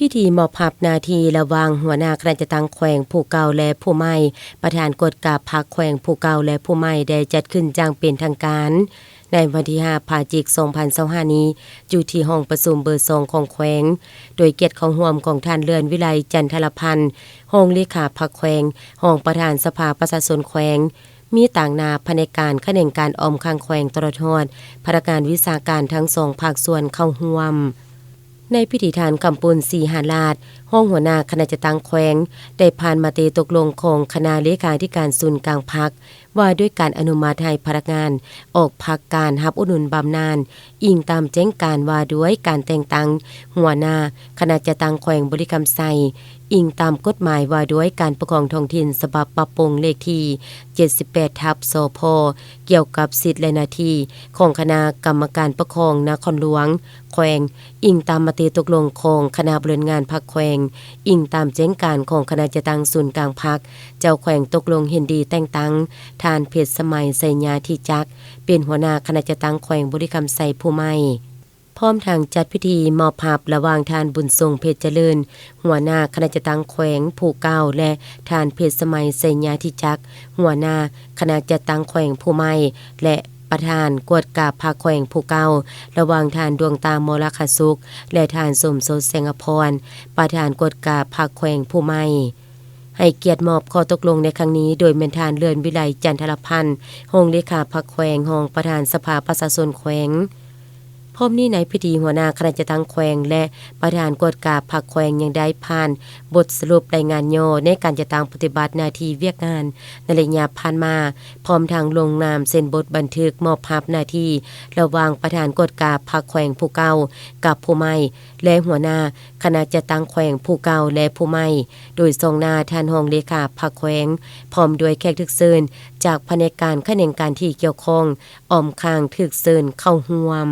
ພິທີມອບຮັບໜ້າທີ່ລະຫວ່າງຫົວໜ້າຄະນະຈັດຕັ້ງແຂວງຜູ້ເກົ່າ ແລະ ຜູ້ໃໝ່, ປະທານກວດກາພັກແຂວງຜູ້ເກົ່າ ແລະ ຜູ້ໃໝ່ ໄດ້ຈັດຂຶ້ນຢ່າງເປັນທາງການ ໃນວັນທີຫ້າ ພະຈິກ ສອງພັນຊາວຫ້ານີ້ ຢູ່ທີ່ຫ້ອງປະຊຸມເບີສອງຂອງແຂວງ, ໂດຍກຽດເຂົ້າຮ່ວມຂອງທ່ານ ເລື່ອນວິໄລ ຈັນທະລະພັນ ຮອງເລຂາພັກແຂວງ, ຮອງປະທານສະພາປະຊາຊົນແຂວງ, ມີຕາງໜ້າພະແນກການ, ຂະແໜງການອ້ອມຂ້າງແຂວງ ຕະຫຼອດຮອດພະນັກງານວິຊາການທັງສອງພາກສ່ວນເຂົ້າຮ່ວມ. ໃນພິທີ ທ່ານ ຄຳປຸນ ສີຫາລາດ ຮອງຫົວໜ້າຄະນະຈັດຕັ້ງແຂວງ ໄດ້ຜ່ານມະຕິຕົກລົງຂອງຄະນະເລຂາທິການສູນກາງພັກ ວ່າດ້ວຍການອະນຸມັດໃຫ້ພະນັກງານອອກພັກການຮັບອຸດໜູນບຳນານ ອີງຕາມແຈ້ງການວ່າດ້ວຍການແຕ່ງຕັ້ງຫົວໜ້າຄະນະຈັດຕັ້ງແຂວງບໍລິຄຳໄຊ, ອີງຕາມກົດໝາຍວ່າດ້ວຍການປົກຄອງທ້ອງຖິ່ນ ສະບັບປັບປຸງເລກທີເຈັດສິບແປດ ທັບ ສພ ກ່ຽວກັບສິດ ແລະ ໜ້າທີ່ຂອງຄະນະກຳມະການປົກຄອງນະຄອນຫຼວງ, ແຂວງ, ອີງຕາມມະຕິຕົກລົງຂອງຄະນະບໍລິຫານງານພັກແຂວງ, ອີງຕາມແຈ້ງການຂອງຄະນະຈັດຕັ້ງສູນກາງພັກ, ເຈົ້າແຂວງຕົກລົງເຫັນດີແຕ່ງຕັ້ງທ່ານ ເພັດສະໄໝ ໄຊຍາທິຈັກ ເປັນຫົວໜ້າຄະນະຈັດຕັ້ງແຂວງບໍລິຄຳໄຊຜູ້ໃໝ່. ພ້ອມທັງຈັດພິທີມອບຮັບລະຫວ່າງທ່ານ ບຸນສົງ ເພັດຈະເລີນ ຫົວໜ້າຄະນະຈັດຕັ້ງແຂວງຜູ້ເກົ່າ ແລະ ທ່ານ ເພັດສະໄໝ ໄຊຍາທິຈັກ ຫົວໜ້າຄະນະຈັດຕັ້ງແຂວງຜູ້ໃໝ່ ແລະ ປະທານກວດກາພັກແຂວງຜູ້ເກົ່າ ລະຫວ່າງທ່ານ ດວງຕາ ມໍລະຄະສຸກ ແລະ ທ່ານ ສົມສົດ ແສງອະພອນ ປະທານກວດກາພັກແຂວງຜູ້ໃໝ່. ໃຫ້ກຽດມອບຂໍ້ຕົກລົງໃນຄັ້ງນີ້ ໂດຍແມ່ນທ່ານ ເລື່ອນວິໄລ ຈັນທະລະພັນ ຮອງເລຂາພັກແຂວງ, ຮອງປະທານສະພາປະຊາຊົນແຂວງ. ພ້ອມນີ້ໃນພິທີ ຫົວໜ້າຄະນະຈັດຕັ້ງແຂວງ ແລະ ປະທານກວດກາພັກແຂວງ ຍັງໄດ້ຜ່ານບົດສະຫຼຸບລາຍງານຫຍໍ້ໃນການຈັດຕັ້ງປະຕິບັດໜ້າທີ່ວຽກງານໃນໄລຍະຜ່ານມາ, ພ້ອມທັງລົງນາມເຊັນບົດບັນທຶກມອບຮັບໜ້າທີ່ລະຫວ່າງປະທານກວດກາພັກແຂວງຜູ້ເກົ່າກັບຜູ້ໃໝ່ ແລະ ຫົວໜ້າຄະນະຈັດຕັ້ງແຂວງຜູ້ເກົ່າ ແລະ ຜູ້ໃໝ່, ໂດຍສ່ອງໜ້າທ່ານຮອງເລຂາພັກແຂວງ ພ້ອມດ້ວຍແຂກຖືກເຊີນຈາກພະແນກການຂະແໜງການທີ່ກ່ຽວຂ້ອງ ອ້ອມຂ້າງຖືກເຊີນເຂົ້າຮ່ວມ.